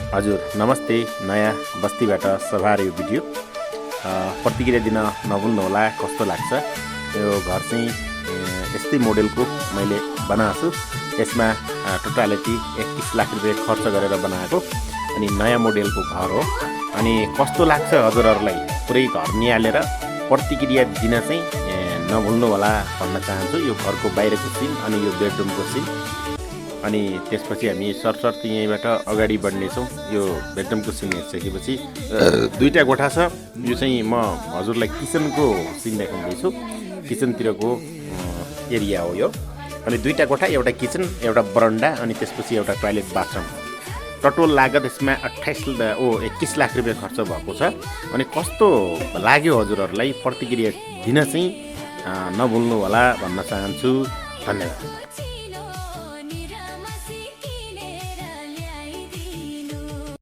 हजुर नमस्ते। नयाँ बस्तीबाट सभार यो भिडियो प्रतिक्रिया दिन नभुल्नुहोला। कस्तो लाग्छ यो घर चाहिँ यस्तै मोडेलको मैले बनाएको छु। यसमा टोटालिटी 21 लाख रुपियाँ खर्च गरेर बनाएको अनि नयाँ मोडेलको घर हो। अनि कस्तो लाग्छ हजुरहरूलाई पुरै घर निहालेर प्रतिक्रिया दिन चाहिँ नभुल्नु होला भन्न चाहन्छु। यो घरको बाहिरको सिन अनि यो बेडरुमको सिन अनि त्यसपछि हामी सरसर्ती यहीँबाट अगाडि बढ्नेछौँ। यो बेडरुमको सिन हेरिसकेपछि दुईवटा कोठा छ। यो चाहिँ म हजुरलाई किचनको सिन देखाउँदैछु। किचनतिरको एरिया हो यो। अनि दुईवटा कोठा, एउटा किचन, एउटा बरन्डा अनि त्यसपछि एउटा टोयलेट बाथरुम। टोटल लागत यसमा 21 लाख रुपियाँ खर्च भएको छ। अनि कस्तो लाग्यो हजुरहरूलाई प्रतिक्रिया दिन चाहिँ नभुल्नु होला भन्न चाहन्छु। धन्यवाद।